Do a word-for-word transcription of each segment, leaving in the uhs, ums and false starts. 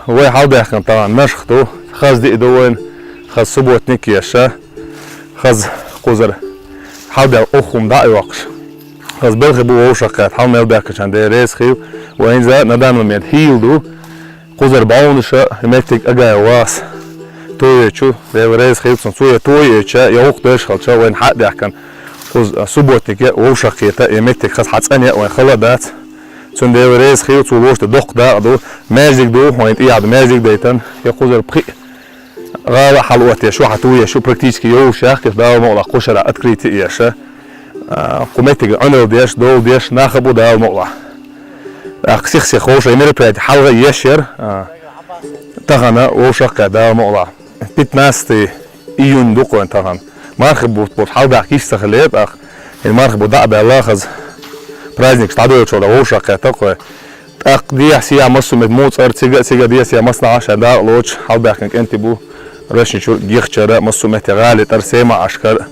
Вай хьалдаьккхина тахан Нашх ду, хаза ди ду вайна, хаза субботник еш, хаза кхузара хьалдаьккха хӀума дӀа а йоаккхаш. Хаза белхи бу вовшахкхетта, хьал мел баьхкачарна Дела реза хила, вай хӀинца на данный момент хӀийла ду, кхузара бӀаьвнаш, меттиг Агаев Васа тоечу, Дела реза хила цунна, цо я тоеча, я гӀуллакх деш хилча, вайна хьа а даьхкина, кхуза субботник я вовшахкхета, я меттиг хаза хьа цӀена я, вайна хала а дац. Цунна Дела реза хила, цо лош доккха дакъа ду, маьждиг ду, вайна тӀехьа ду маьждиг дайтан, я кхузара пхи гӀала хьал оттеш, шу хьа тоеш, шу практически йовш яхкаш, Дала мукъалахь кху шера открытие еш. А, кху меттиге Ӏунал деш, дола деш, нах а бу Дала мукъалахь. ТӀаккха сих-сих вовшах мероприятие хьалха а еш яр, а, тахана вовшахкхетта Дала мукъалахь. Пятнадцатый июнь ду кхойн тахана. Мархий бутт, бутт хьалдаккха йиш ца хиле, тӀаккха. Хин мархий бутт дӀа а баьлла, хаза праздникаш дӀадоьлчул вовшахкхетта кхой. ТӀаккха дехьа-сехьа массо а метте муцӀар, цига а, цига а дехьа-сехьа массанахьа шайн дакъа лоцуш, хьалбаьхкина кӀентий бу, Рощин чура, Гихчара, массо а метте гӀали тӀара, Сема-Ӏаьшкара.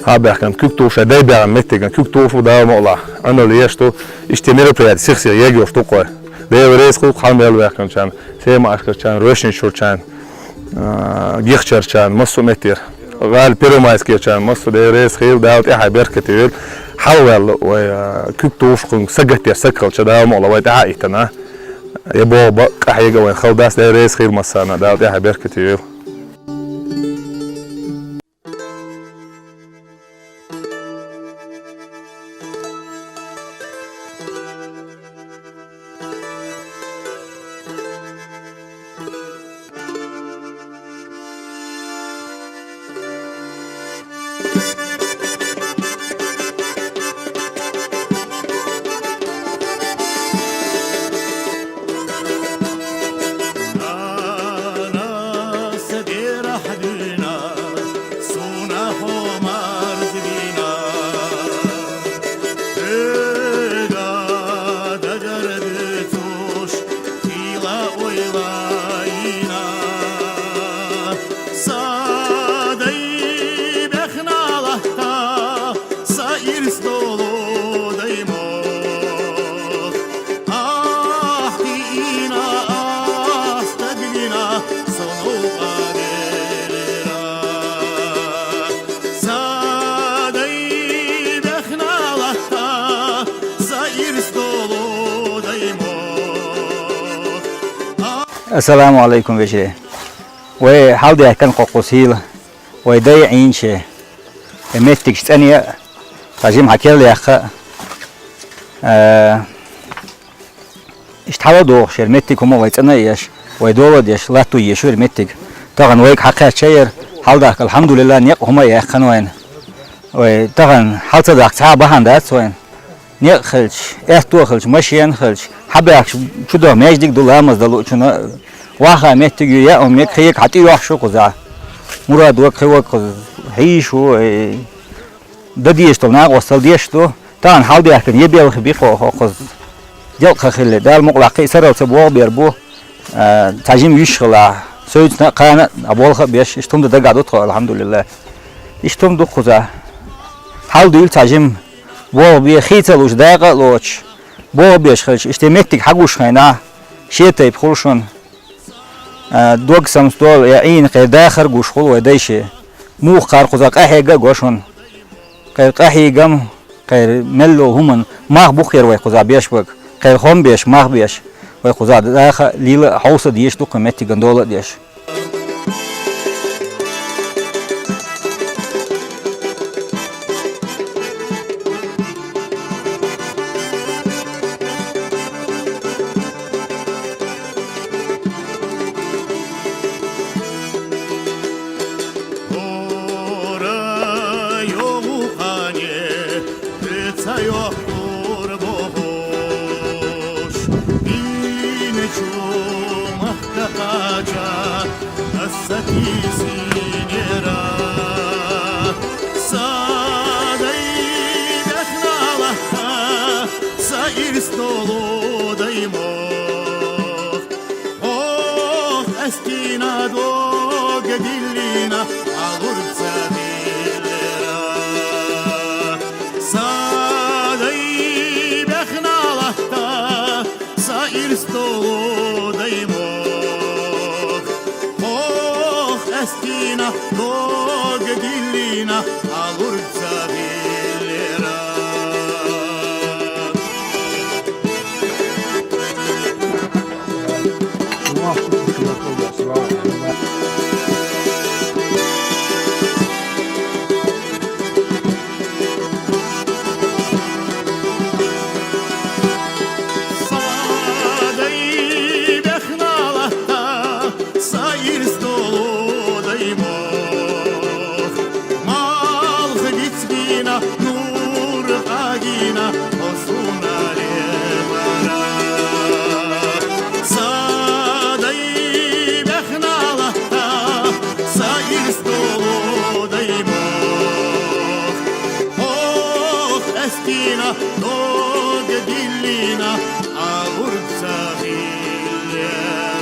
Хьалбаьхкина Куьг тухуш, шайн дай баьгӀан меттиган Куьг тухуш бу Дала мукъалахь. Ӏунал еш ду, иштта мероприятие сих-сих егайош ду кхой. Дела реза хилва хьал мел баьхкинчарна, Сема-Ӏаьшкарчарна, Рощин чурчарна, а, Гихчарчарна, массо а меттера. ГӀали Первомайскерчарна массо а Дела реза хила, Дала тӀехьа беркате йойла. Хьалваьлла вай, а, Куьг тухуш кхунга сагатдеш саг хилча, Дала мукъалахь вай тӀехьа а иттана. Я боху ба, къахьега вайн хала дац, Дела реза хила массарна, Дала тӀехьа беркате йойла. Ассаламу Ӏалайкум, вежарий. Вай хьалдаьккхина кху-кхуза хӀийла, вай дай Ӏийнача, э, меттигаш цӀена я, цхьа жима хьа керла яьккха, э, иштта хьала а дохуш яр меттиг хӀума вай цӀена а еш, вай дола а деш, латто еш яр меттиг. Тахан вайга хьакхаьчча яр, хьалдахка, алхьамдулиллахӀ, некъ хӀума а яьккхина вайна. Вай тахан хьал ца дахка цхьа а бахьана дац вайна. Некъ хилча, аьтто хилча, машен хилча, хьабаьхкача чу доха маьждиг ду, ламаз дала луучунна, ваха меттиг ю, яа мег хега хьа тӀе йохьуш ю кхузахь. Мурад ваг, кхин ваг кхуза хьийш ву, э, дан дезаш долу накъостал деш ду. Тахана хьалдаьккхина я белха би кхо, кхо кхуза делкъа хилла. Дала мукъалахь кхин сарал ца богӀу бер бу. А, цхьа жима йиш хилахь, соьцна а, кхана а, а болх а беш, иштта хӀума дан дагахь ду тхо, алхьамдулиллахӀ. Иштта хӀума ду кхузахь. Хьал дуьйла цхьа жима. БогӀу бе хийца а луш, дакъа а лоцуш, богӀу беш хилча, иштта меттиг хьагуш хенахь, шен тайпа хуьлу шуна. А, дог самсадолу, я Ӏийна кхеран дахар гуш хуьлу вай дайше. Муха кхара кхуза къахьега а го шуна. Кхеран къахьегам, кхеран мел йолу хӀуманна мах бу кхера вай кхуза беш бага. Кхеран хӀума беш, мах беш, вай кхуза даха а, лела а, хьовса а дезаш ду кху меттиган дола а деш. Са тийсинера, са дай бехналахта, са ирс долу даймох. Ох, эстина дог диллина, алурца диллера. Са дай бехналахта, са ирс долу даймох. Ох, эстина дог диллина, алурца диллера. Са дай бехналахта, са ирс долу даймох. Малх бицбина, нур къагина, осуна лебара. Са дай бехналахта, са ирс долу даймох. Ох, эстина дог диллина, алурца диллера.